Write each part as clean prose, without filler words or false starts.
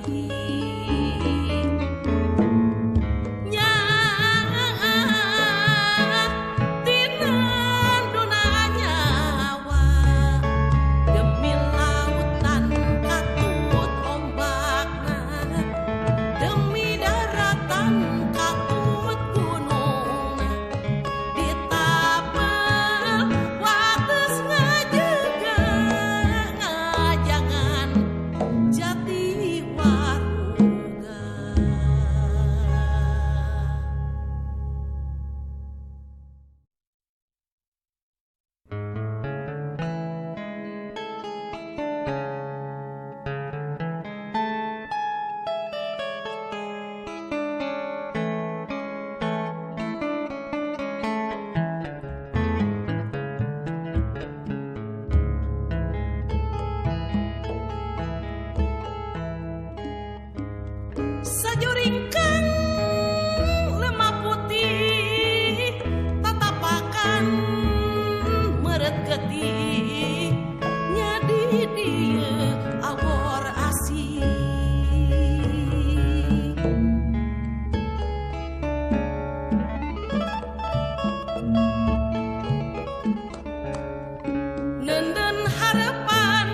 pati. Sajuringkang lemah putih tatapakan meret getih nyadi dieu awor asih. Nenden harapan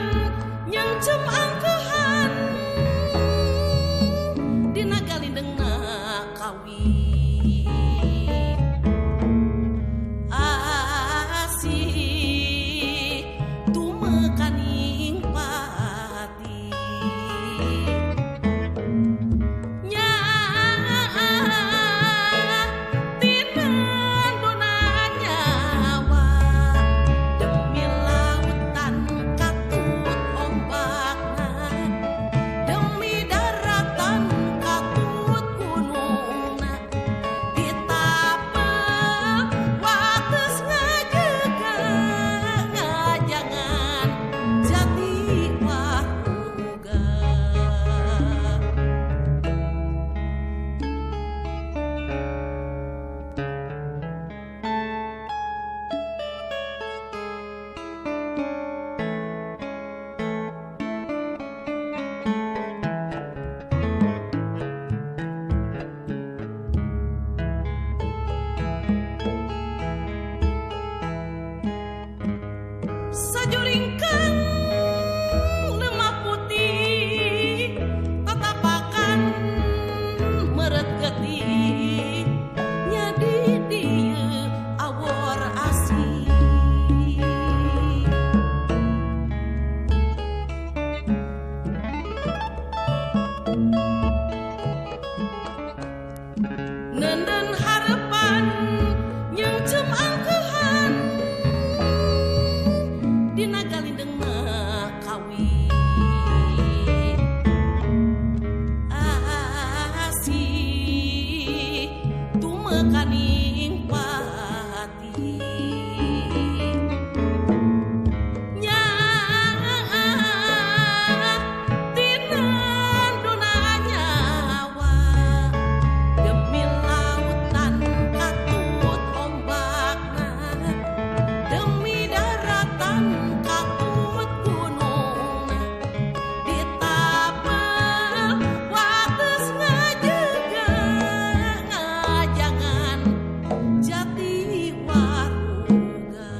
nyengcem angkehan dina galindengna kawi asih tumekaning pati. Nyaah tinenduna nyawa demi lautan katut ombakna, demi daratan katut gunungna, ditapel wates ngajega ngajangan jati waruga. Sajuringkang lemah putih tatapakan meret getih nyadi dieu awor asih. Nenden harapan nyengcem angkehan dina galindengna kawi asih tumekaning pati. Nyaah tinenduna nyawa demi lautan katut ombakna, demi daratan katut gunungna, ditapel wates ngajega ngajangan jati waruga.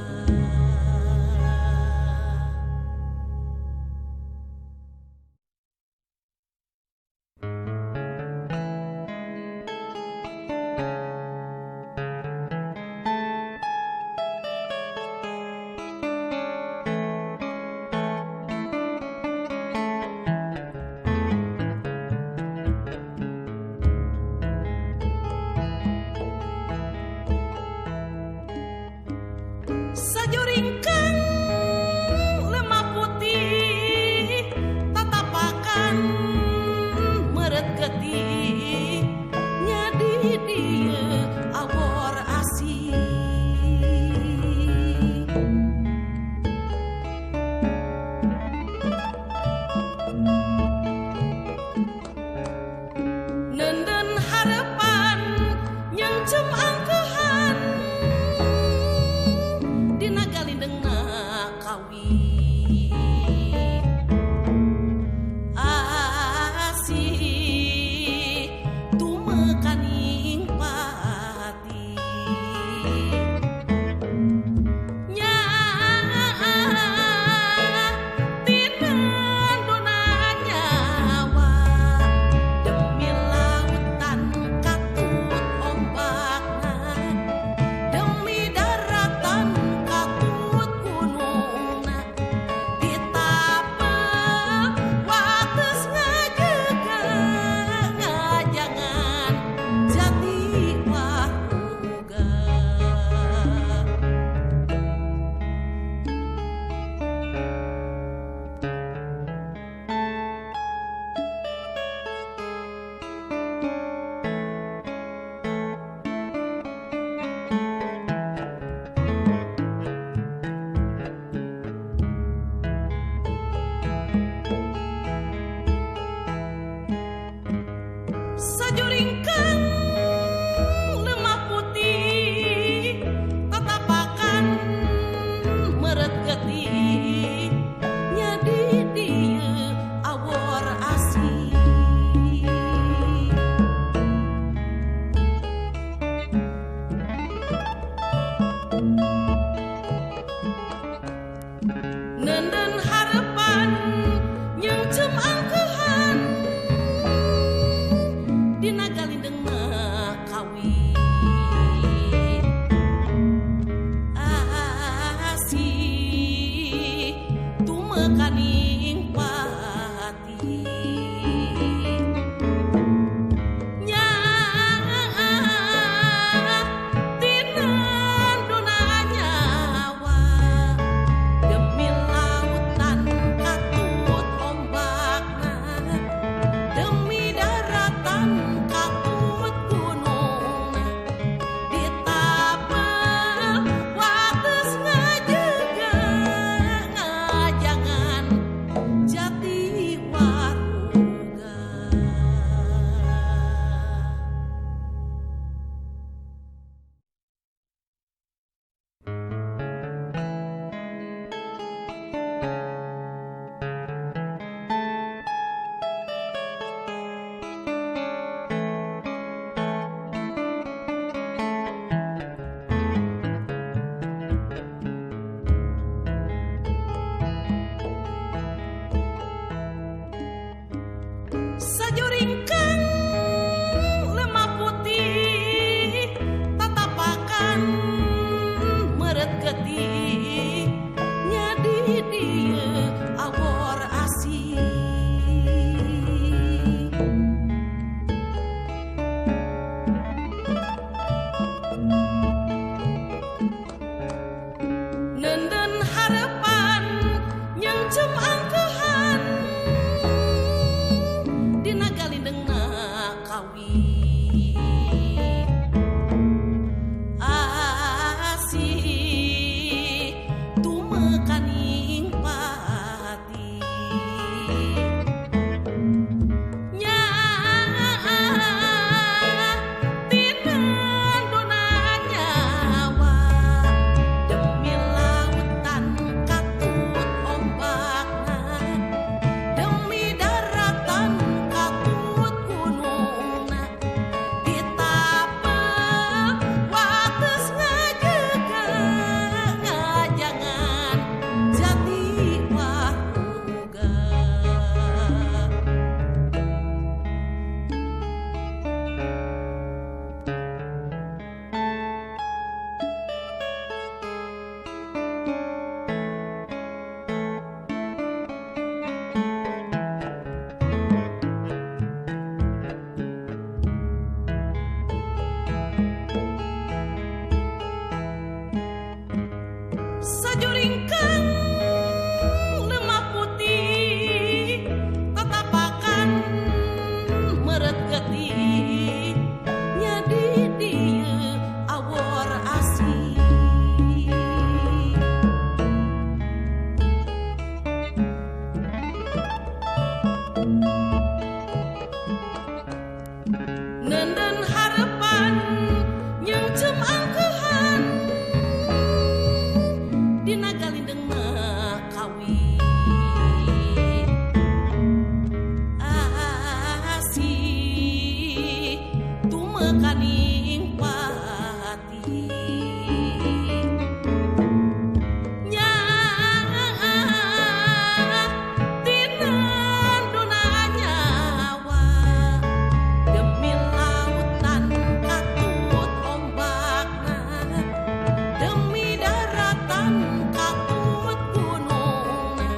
Sajuringkang lemah putih tatapakan meret getih nyadi dieu awor asih. Nenden harapan nyengcem angkehan dina galindengna tumekaning pati nyaah tinendona nyawa demi lautan katut ombakna demi daratan katut gunungna ditapel wates ngajega ngajangan jati waruga. Sajuringkang lemah putih tatapakan meret getih nyadi dieu awor asih. Nenden harapan nyengcem angkehan dina galindengna kawit asih tumekaning pati nyaah tinendona nyawa demi lautan katut ombakna demi daratan katut gunungna ditapel wates ngajega ngajangan jati waruga. Sajuringkang lemah putih tatapakan meret getih nyadi dieu awor asih. Nenden harapan nyengcem angkehan dina galindengna kawit asih tumekaning pati nyaah tinendona nyawa demi lautan katut ombakna demi daratan katut gunungna ditapel wates ngajega ngajangan jati waruga. Sajuringkang lemah putih tatapakan meret getih nyadi dieu awor asih. Nenden harapan nyengcem angkehan dina galindengna kawit asih. tumekaning pati nyaah tinenduna nyawa demi lautan katut ombakna demi daratan katut gunungna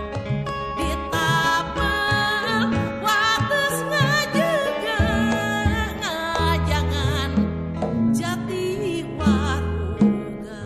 ditapel wates ngajega ngajangan jati waruga.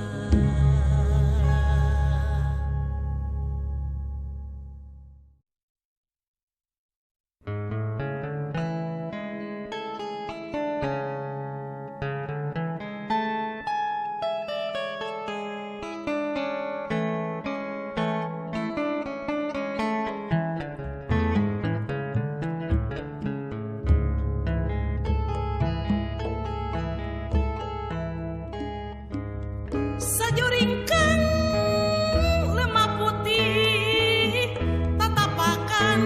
Sajuringkang lemah putih tatapakan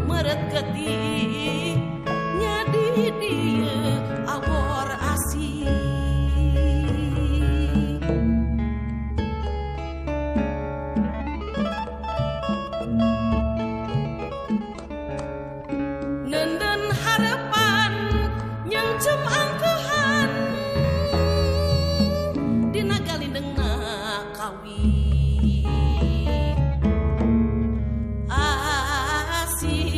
meret getih nyadi dieu awor asih nenden harapan nyengcem angkuhan dina galindengna kawi asih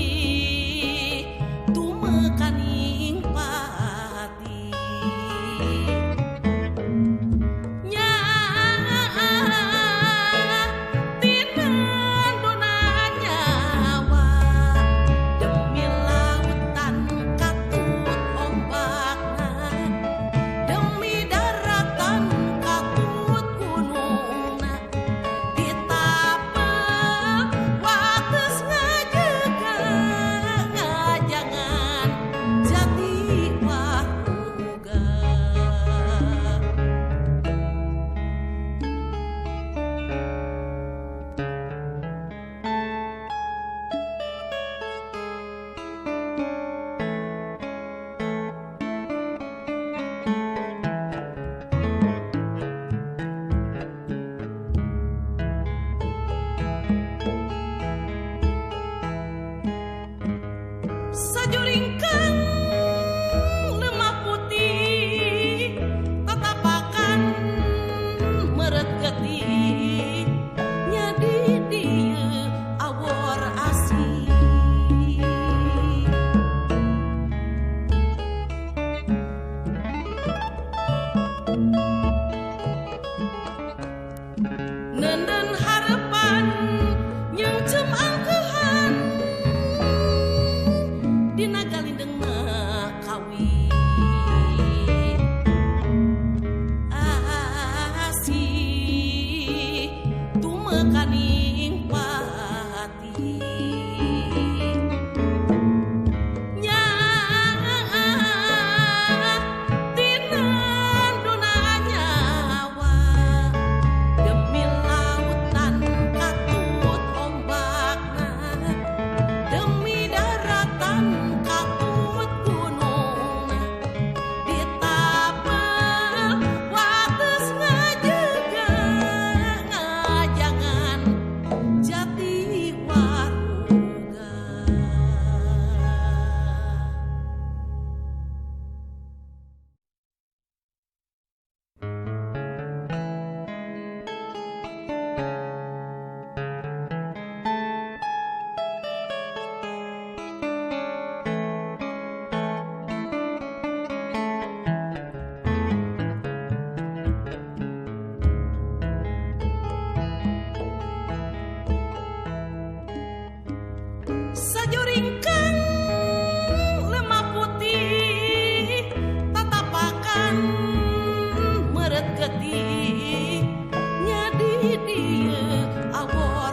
tumekaning pati nyaah tinenduna nyawa demi lautan katut ombakna demi daratan katut gunungna ditapel wates ngajega ngajangan jati waruga. Sajuringkang lemah putih tatapakan meret getih nyadi dieu awor asih nenden harapan nyengcem angkuhan dina galindengna kawi asih tumekaning pati nyaah tinenduna nyawa demi lautan katut ombakna demi daratan katut gunungna ditapel wates ngajega ngajangan jati waruga. Sajuringkang lemah putih tatapakan meret getih nyadi dieu awor